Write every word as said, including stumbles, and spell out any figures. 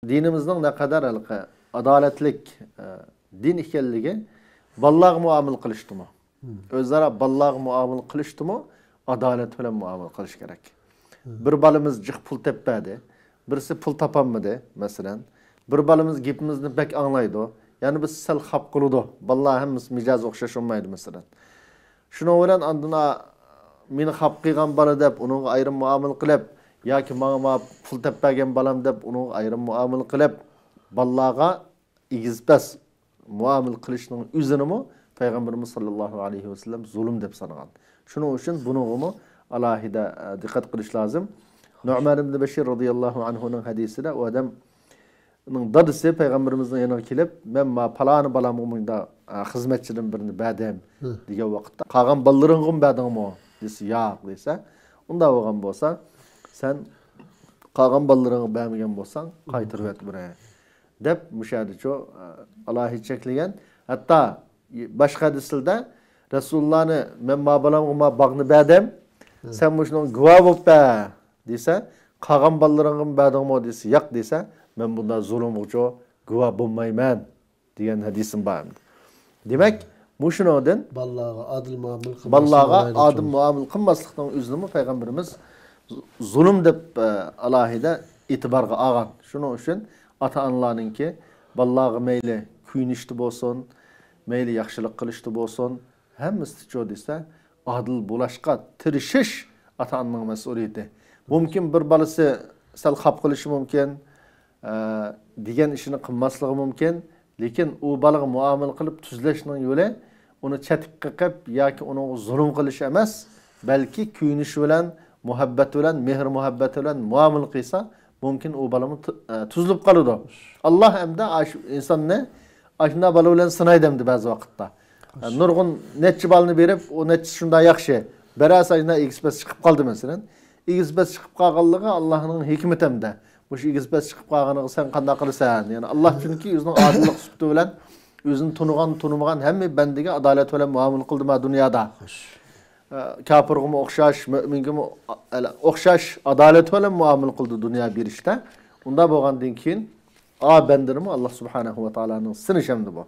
دىنىمىزنىڭ نەقەدەر ھېلىقى ئادالەتلىك، ئە، دىن ئىكەنلىكى بالىلارغا مۇئامىلە قىلىشتىمۇ، ئۆزئارا بالىلارغا مۇئامىلە قىلىشتىمۇ ئادالەت بىلەن مۇئامىلە قىلىش كېرەك. بىر بالىمىز جىق پۇل تېپىپ بەردى، بىرسى پۇل تاپالمىدى، مەسىلەن. بىر بالىمىز گېپىمىزنى بەك ئاڭلايدۇ، يەنە بىرسى سەل خاپا قىلىدۇ. بالىلار ھەممىسى مىجەزى ئوخشاش بولمايدۇ، مەسىلەن. شۇنىڭ بىلەن ئاندىن، ئا، مېنى خاپا قىلغان بالا دەپ ئۇنىڭغا ئايرىم مۇئامىلە قىلىپ، ياكى ماڭا، ماڭا پۇل تېپىپ بەرگەن بالام دەپ ئۇنىڭغا ئايرىم مۇئامىلە قىلىپ، بالىلارغا ئېگىز-پەس مۇئامىلە قىلىشنىڭ ئۆزىنىمۇ پەيغەمبىرىمىز ساللاللاھۇ ئەلەيھى ۋەسەللەم زۇلۇم دەپ سانىغان. شۇنىڭ ئۈچۈن بۇنىڭغىمۇ ئالاھىدە، ئە، دىققەت قىلىش لازىم. نۇئمان ئىبن بەشىر رازىياللاھۇ ئەنھۇنىڭ ھەدىسىدە ئۇ ئادەمنىڭ دادىسى پەيغەمبىرىمىزنىڭ يېنىغا كېلىپ، مەن ما پالانى بالامغا مۇنداق، ئە، خىزمەتچىدىن بىرنى بەردىم دېگەن ۋاقىتتا، قالغان بالىلىرىڭغىمۇ بەردىڭمۇ دېسە، ياق دېسە، ئۇنداق بولغان بولسا، سەن قالغان بالىلىرىڭغا بەرمىگەن بولساڭ، قايتۇرۇۋەتكىن دەپ مۇشۇ يەردىچۇ، ئالاھىدە چەكلىگەن. ھەتتا باشقا ھەدىسلەردە رەسۇلۇللانى، مەن ما بالامغا ما باغنى بەردىم، سەن مۇشۇنىڭغا گۇۋاھ بولۇپ بەر دېسە، قالغان بالىلىرىڭغىمۇ بەردىڭمۇ دېسە، ياق دېسە، مەن بۇنداق زۇلۇمغىچۇ گۇۋاھ بولمايمەن دېگەن ھەدىسىم بار ئەمدى. دېمەك، مۇشۇنىڭدىن بالىلارغا ئادىل مۇئامىلە قىلماسلىق بالىلارغا ئادىل مۇئامىلە قىلماسلىقنىڭ ئۆزىنىمۇ پەيغەمبىرىمىز زۇلۇم دەپ، ئە، ئالاھىدە ئېتىبارغا ئالغان. شۇنىڭ ئۈچۈن ئاتا-ئانىلارنىڭكى بالىلارغا مەيلى كۆيۈنۈشتە بولسۇن، مەيلى ياخشىلىق قىلىشتا بولسۇن، ھەممىسىچۇ دېسە، ئادىل بولاشقا تىرىشىش ئاتا-ئانىنىڭ مەسئۇلىيىتى. مۇمكىن، بىر بالىسى سەل خاپا قىلىشى مۇمكىن، ئە، دېگەن ئىشىنى قىلماسلىقى مۇمكىن. لېكىن ئۇ بالىغا مۇئامىلە قىلىپ تۈزلەشنىڭ يولى ئۇنى چەتكە قېقىپ ياكى ئۇنىڭغا زۇلۇم قىلىش ئەمەس، بەلكى كۆيۈنۈش بىلەن، مۇھەببەت بىلەن، مېھىر-مۇھەببەت بىلەن مۇئامىلە قىلسا، مۇمكىن ئۇ بالىمۇ تۇ-، ئە، تۈزۈلۈپ قالىدۇ. ئاللا ئەمدى ئاشۇ ئىنساننى ئاشۇنداق بالا بىلەن سىنايدۇ ئەمدى بەزى ۋاقىتتا. ئە، نۇرغۇن نەچچە بالىنى بېرىپ، ئۇ نەچچىسى شۇنداق ياخشى. بىرەرسى ئاشۇنداق ئېگىز-پەس چىقىپ قالدى، مەسىلەن. ئېگىز-پەس چىقىپ قالغانلىقى ئاللانىڭ ھېكمىتى ئەمدى. مۇشۇ ئېگىز-پەس چىقىپ قالغىنىغا سەن قانداق قىلىسەن؟ يەنى ئاللا چۈنكى ئۆزىنىڭ ئادىللىق سۈپىتى بىلەن ئۆزىنى تونۇغان، تونۇمىغان ھەممە بەندىگە ئادالەت بىلەن مۇئامىلە قىلدى ما دۇنيادا. ئە، كاپىرغىمۇ ئوخشاش، مۆمىنگىمۇ ئوخشاش ئادالەت بىلەن مۇئامىلە قىلدى دۇنيا بېرىشتە. ئۇنداق بولغاندىن كېيىن، ئا بەندىنىمۇ ئاللا سۇبھانەھۇ ۋە تائالانىڭ سىنىشى ئەمدى بۇ.